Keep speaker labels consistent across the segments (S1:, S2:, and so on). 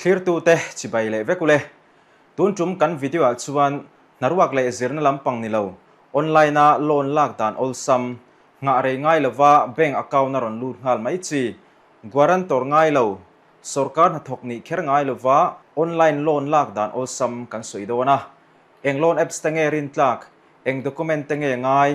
S1: Thlirtute chibai leh vek ule. Tun tum kan video ah chuan hnaruak leh zirna lampang ni lo, online a loan lak dan awlsam, nghah rei ngai lova bank account a rawn lut nghal mai chi, guarantor ngai lo, sawrkar hnathawk nih kher ngai lova online loan lak dan awlsam kan sawi dawn a. Eng loan apps te nge rintlak, eng document te nge ngai,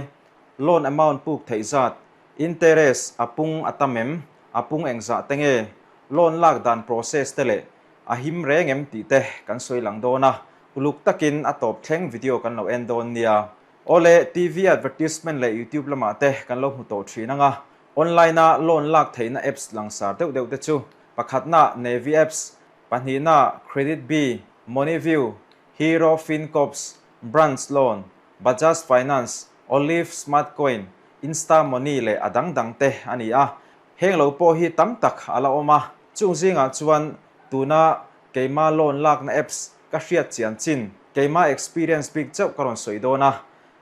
S1: loan amount puk theih zat, interest a pung a tam em, a pung engzah te nge, loan lak dan process te leh a him reng em tih te kan sawi lang dawn a, uluk takin a tawp thleng video kan lo en dawn nia. Awle, TV advertisement leh YouTube lamah te kan lo hmu tawh thin ang a, online-a loan lak theihna apps langsar deuh deuh te chu, pakhatna Navi apps, pahnihna Credit Bee, Moneyview, Hero FinCorps, Branch Loan, Bajaj Finance, Olive Smart Coin, Insta Money leh a dang dang te a ni a. Heng lo pawh hi tam tak a la awm a, chung zingah chuan tuna keima loan lakna apps ka hriat chian chin, keima experience bik chauh ka rawn sawi dawn a,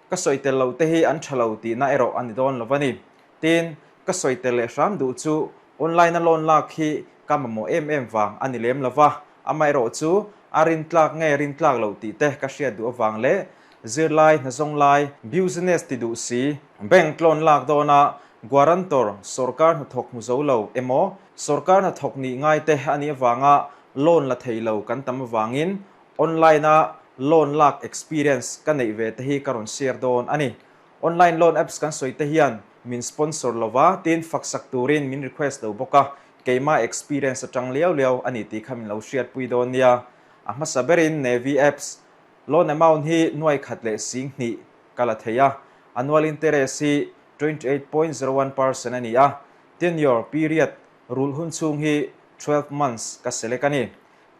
S1: ka sawi tel lo te hi an tha lo tihna erawh a ni dawn lo a ni. Tin, ka sawi tel leh hram duh chu online a loan lak hi ka mamawh em em vang a ni lem lo va, amaherawh chu a rintlak nge rintlak loh tih te ka hriat duh avang leh zirlai hnazawng lai, business ti duh si, bank loan lak dawna guarantor sawrkar hnathawk hmu zo lo emaw sawrkar hnathawk nih ngai te a nih avanga loan la thei lo kan tam avangin online a loan lak experience ka neih ve te hi ka rawn share dawn a ni. Online loan apps kan sawi te hian min sponsor lova tin faksak turin min request lo bawk a, keima experience atang liau liau a ni tih kha min lo hriatpui dawn nia. A hmasa berin Navi apps loan amount hi nuai khat leh 2000 ka la thei a, annual interest hi 28.01% a ni a, tenure period rulh hun chhung hi 12 months ka select a ni.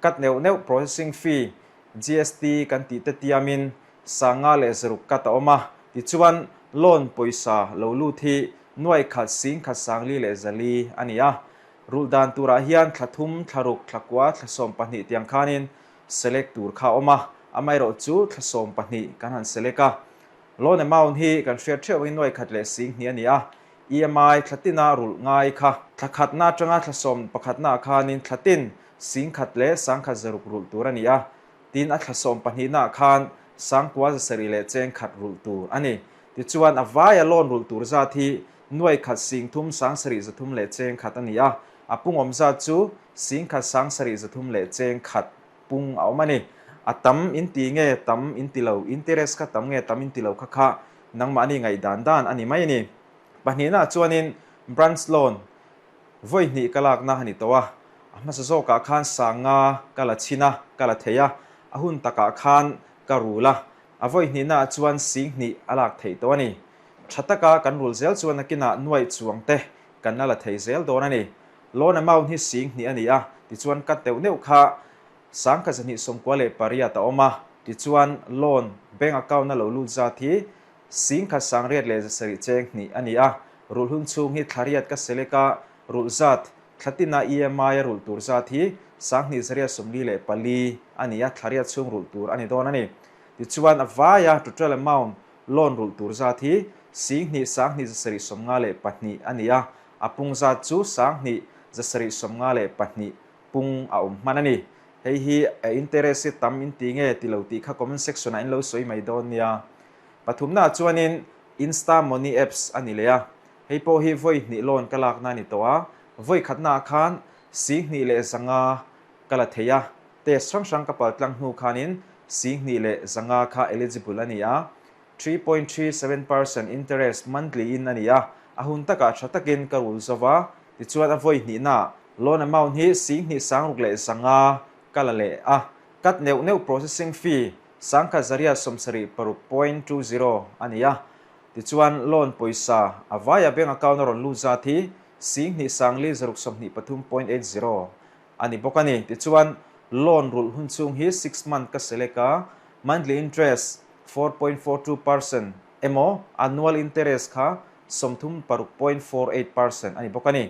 S1: Cut neuh neuh processing fee GST kan tih te tiamin 506 cut a awm a, tichuan loan pawisa lo lut hi nuai khat 10,000 400 a ni a. Rulh dan turah hian thla thum, thla ruk, thla kua, thla 12 tiang khanin select tur kha a awm a, amaherawh chu thla 12 kan han select a. Loan amount hi kan hriat theuh angin nuai khat leh 2000 a ni a, EMI thla tina rulh ngai kha thla khatna atanga thla 11 ah khanin thla tin 10,000 leh 1,600 rulh tur a ni a, Tin, a thla 12 ah khan 9,700 leh cheng khat rulh tur a ni. Tichuan, a vaia loan rulh tur zat hi nuai khat 30,000 7,300 leh cheng khat a ni a, a pungawm zat chu 10,000 7,300 leh cheng khat pung a awm a ni. A tam in ti nge tam in ti lo, interest kha tam nge tam in ti lo kha kha nangmahni ngaihdan dan a ni mai a ni. Pahnihna chuanin branch loan Vawi hnih ka lakna a ni tawh a, a hmasa zawkah khan 500 ka la chhin a, ka la thei a, a hun takah khan ka rul a, a vawi hnihnaah chuan 2000 a lak theih tawh a ni. Tha taka kan rul zel chuan nakinah nuaih chuang te kan la la thei zel dawn a ni. Loan amount hi 2000 a ni a, tichuan ka teuh neuh kha 1298 a awm a, tichuan loan bank account a lo lut zat hi 10,807 cheng hnih a ni a, rulh hun chhung hi thla riat ka select a, rulh zat, thla tina EMI a rulh tur zat hi 2844 a ni a, thla riat chhung rulh tur a ni dawn a ni. Tichuan a vaia total amount loan rulh tur zat hi 20 2752 a ni a, a pung zat chu 2752 pung a awm hman a ni. Hei hi a interest hi tam in ti nge ti lo tih kha comment section ah in lo sawi mai dawn nia. Pathumna ah chuanin Insta Money apps a ni leh a, hei pawh hi vawi hnih loan ka lakna a ni tawh a, vawi khatna ah khan 2100 ka la thei a, test hrang hrang ka pal tlang hnu khanin 2100 kha eligible a ni a, 3.37% interest monthly in a ni a, a hun takah tha takin ka rul zo va, tichuan a vawi hnihna loan amount hi 2600 ka la leh a, cut neuh neuh processing fee 1876.20 a ni a, tichuan loan pawisa a vaia bank account a rawn lut zat hi 24,623.80 a ni bawk a ni. Tichuan loan rulh hun chhung hi 6 month ka select a, monthly interest 4.42% emaw annual interest kha 36.48% a ni bawk a ni.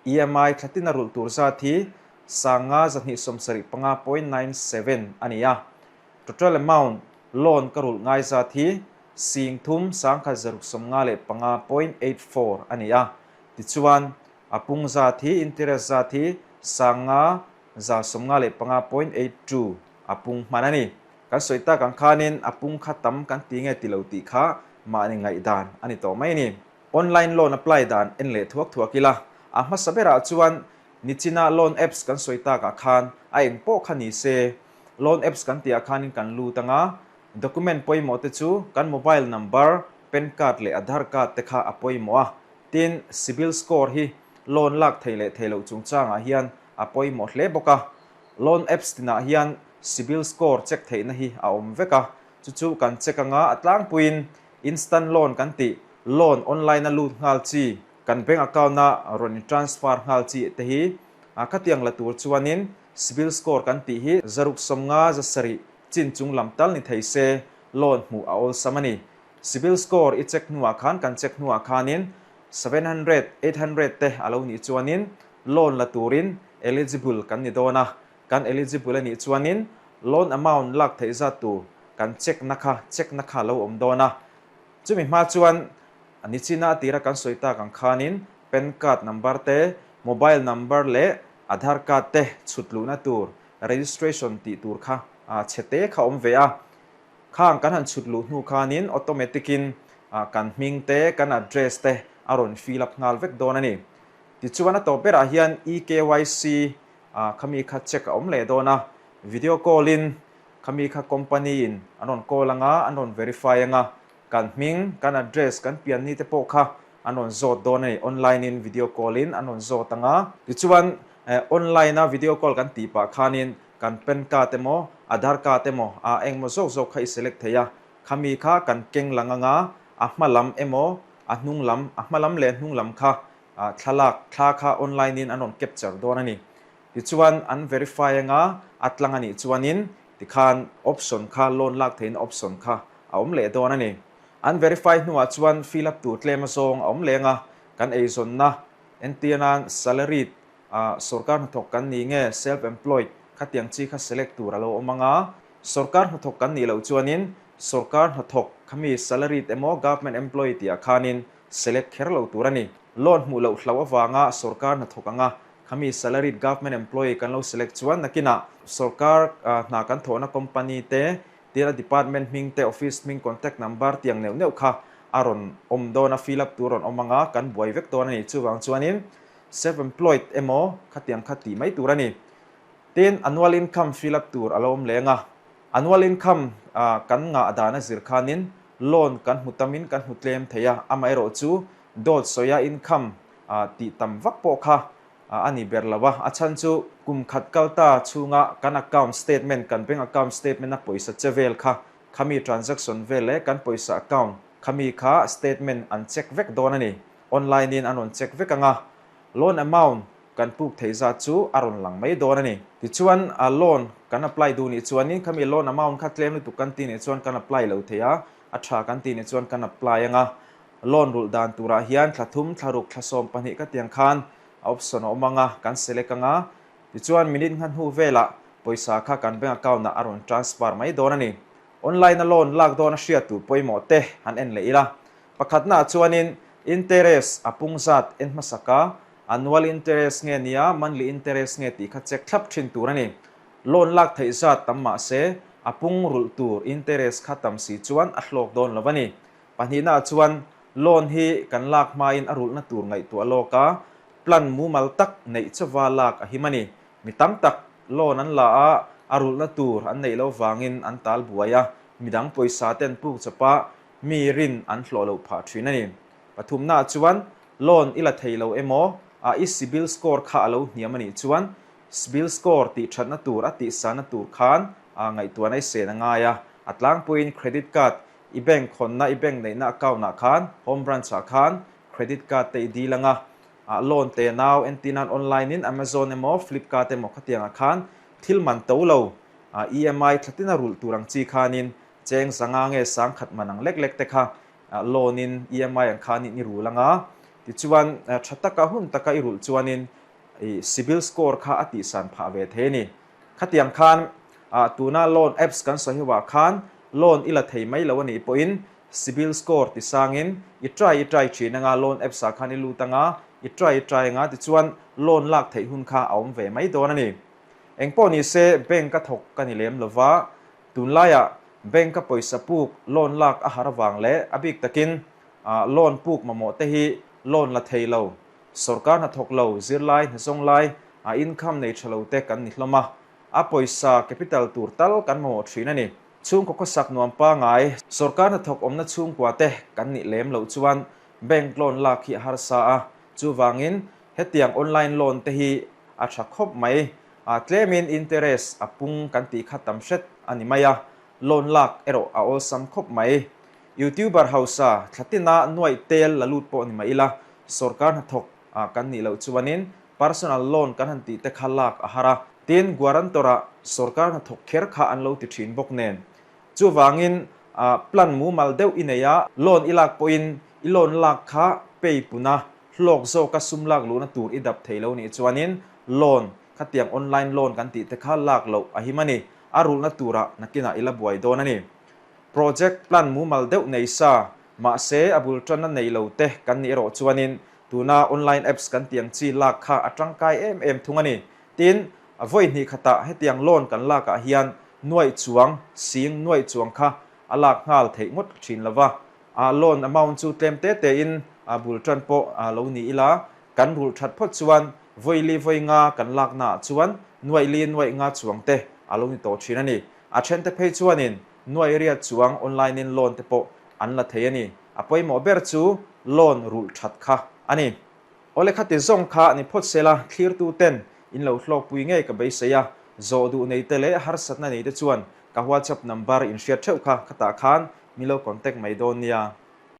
S1: EMI thla tina rulh tur zat hi 5275.97 a ni a. Total amount loan ka rulh ngai zat hi 31,695.84 a ni a. Tichuan, a pung zat hi interest zat hi 5. 155 point 82 a pung hman a ni. Kan sawi tak ang khanin a pung kha tam kan ti nge ti lo tih kha mahni ngaihdan a ni tawh mai a ni. Online loan apply dan en leh thuak thuak ila, a hmasa berah chuan nichina loan apps kan sawi takah khan a eng pawh kha ni se, loan apps kan tihah khanin kan lut anga, document pawimawh te chu kan mobile number, pan card leh Aadhaar card te kha a pawimawh a, tin CIBIL score hi loan lak thei leh thei loh chungchangah hian a pawimawh hle bawk a. Loan apps tinah hian CIBIL score check theihna hi a awm vek a, chu chu kan check anga a tlangpuiin instant loan kan tih, loan online a lut nghal chi, kan bank account a rawn in transfer nghal chi te hi khatiang la tur chuanin CIBIL score kan tih hi 657 chin chung lam tal ni thei se loan hmuh a awlsam a ni. CIBIL score i check hnuah khan kan check hnuah khanin 700, 800 te a lo nih chuanin Loan la turin eligible kan ni dawn a, kan eligible a nih chuanin loan amount lak theih zat tur kan check na kha check na kha a lo awm dawn a. Chumi hma chuan nichina a tira kan sawi tak ang khanin pan card number te, mobile number leh Aadhaar card te chhut luhna tur registration tih tur kha chhe te kha awm ve a. Khang kan han chhut luh hnu khanin automatic in kan hming te, kan address te a rawn fill up nghal vek dawn a ni. Tichuan a tawp berah hian eKYC khami kha check a awm leh dawn a, video call in khami kha company in an rawn call anga, an rawn verify anga, kan hming, kan address, kan pianni te pawh kha an rawn zawt dawn a ni, online in video call in an rawn zawt anga. Tichuan online a video call kan tih pah khanin kan pan card emaw, Aadhaar card emaw ah engmaw zawk zawk kha i select thei a, khami kha kan keng lang anga, a hma lam emaw, a hnung lam, a hma lam leh a hnung lam kha Thlalak thla kha online in an rawn capture dawn a ni. Tichuan an verify anga a tlang a nih chuanin tikhan option kha loan lak theihna option kha a awm leh dawn a ni. An verify hnuah chuan fill up tur tlem azawng a awm leng a, kan eizawnna entir nan salaried sorkar hnathawk kan ni nge self employed khatiang chi kha select tur a lo awm anga, sorkar hnathawk kan nih loh chuanin sorkar hnathawk khami salaried emaw government employee tihah khanin Select kher lo tur a ni. Loan hmuh loh hlauh avanga sorkar hnathawk anga khami salaried government employee kan lo select chuan nakinah sorkar hna kan thawhna company te, tir a department hming te, office hming, contact number tiang neuh neuh kha a rawn awm dawn a, fill up tur a rawn awm anga kan buai vek dawn a ni. Chuvang chuanin self employed emaw khatiang kha tih mai tur a ni. Tin, annual income fill up tur a lo awm leng a. Annual income kan ngah dan a zir khanin loan kan hmu tamin kan hmu tlem thei a, amaherawh chu dawt sawia income tih tam vak pawh kha a ni ber lo a, a chhan chu kum khat kal ta chhunga kan account statement, kan bank account statement a pawisa che vel kha, khami transaction vel leh kan pawisa account khami kha statement an check vek dawn a ni. Online in an rawn check vek ang a, loan amount Kan puk theih zat chu a rawn lang mai dawn a ni. Tichuan, a loan kan apply duh nih chuanin khami loan amount kha tlem lutuk kan tih nih chuan kan apply lo thei a, a tha kan tih nih chuan kan apply ang a. Loan rulh dan turah hian thla thum, thla ruk, thla 12 ka tiang khan a option a awm ang a, kan select ang a. Tichuan, minute ngha hnu velah pawisa kha kan bank account ah a rawn transfer mai dawn a ni. Online a loan lak dawn a hriat tur pawimawh te han en leh ila. Pakhatnaah chuanin interest a pung zat en hmasak a, Annual interest nge nia monthly interest nge tih kha check thlap thin tur a ni. Loan lak theih zat tam mah se, a pung rulh tur interest kha tam si chuan a hlawk dawn lo a ni. Pahnihnaah chuan loan hi kan lak hmain a rulhna tur ngaihtuah lawk a, plan mumal tak neih chauva lak a him a ni. Mi tam tak loan an la a, a rulhna tur an neih loh vangin an tal buai a, midang pawisa te an puk chawp a, mi rin an hlawh loh phah thin a ni. Pathumnaah chuan Loan i la thei lo emaw, a i CIBIL score kha a lo hniam a nih chuan CIBIL score tih thatna tur a tihsana tur khan a ngaihtuahna i sen a ngai a. A tlangpuiin credit card i bank hawnna i bank neihna account ah khan home branch ah khan credit card te i deal anga a loan te nau entir nan online in Amazon emaw Flipkart emaw khatiang ah khan thil man to lo EMI thlatin a rulh tur ang chi khanin cheng 500 nge 1000 man ang lek lek te kha loan in EMI ang khanin i rul anga, tichuan tha taka hun taka i rulh chuanin i CIBIL score kha a tihsan phah ve thei a ni. Khatiang khan tuna loan apps kan sawi ho ah khan loan i la thei mai lo a nih pawhin CIBIL score tisangin i try i try thin anga loan apps ah khan i lut anga i try i try anga tichuan loan lak theih hun kha a awm ve mai dawn a ni. Engpawh ni se bank a thawk ka ni lem lova, tunlaiah bank a pawisa puk loan lak a har avang leh a bik takin loan puk mamawh te hi loan la thei lo, sawrkar hnathawk lo, zirlai, hnazawng lai, income nei tha lo te kan ni hlawm a, a pawisa capital tur tal kan mamawh thin a ni. Chhungkaw khawsak nuam pangai, sawrkar hnathawk awmna chhungkua te kan nih lem loh chuan bank loan lak hi a harsa a, chuvangin hetiang online loan te hi a tha khawp mai. A tlemin interest a pung kan tih kha tam hret a ni mai a, loan lak erawh a awlsam khawp mai. Youtuber hausa thlatina nuaih tel la lut pawh ni mai ila, sawrkar hnathawk kan nih loh chuanin personal loan kan han tih te kha lak a har a. Tin, guarantor-ah sawrkar hnathawk kher kha an lo ti thin bawk nen. Chuvangin, plan mumal deuh i nei a, loan i lak pawhin i loan lak kha pay puna hlawk zawka sum lak luhna tur i dap thei lo nih chuanin loan, khatiang online loan kan tih te kha lak loh a him a ni. A rulhna turah nakinah i la buai dawn a ni. Project plan mumal deuh nei sa, mahse a bul tanna nei lo te kan nih erawh chuanin tuna online apps kan tih ang chi lak kha a tangkai em em thung a ni. Tin, vawi hnih khatah hetiang loan kan lakah hian nuaih chuang, sing nuaih chuang kha a lak nghal theih ngawt thin lo va. A loan amount chu tlem te tein a bul tan pawh lo ni ila, kan rulh that phawt chuan vawi li vawi nga kan laknaah chuan nuaih li nuaih nga chuang te a lo ni tawh thin a ni. A then te phei chuanin nuaih riat chuang online in loan te pawh an la thei a ni. A pawimawh ber chu loan rulh that kha a ni. Awle khati zawng kha ni phawt sela thlirtu ten in lo hlawkpui ngei ka beisei a, zawh duh nei te leh harsatna nei te chuan ka WhatsApp number in hriat theuh kha khatah khan min lo contact mai dawn nia.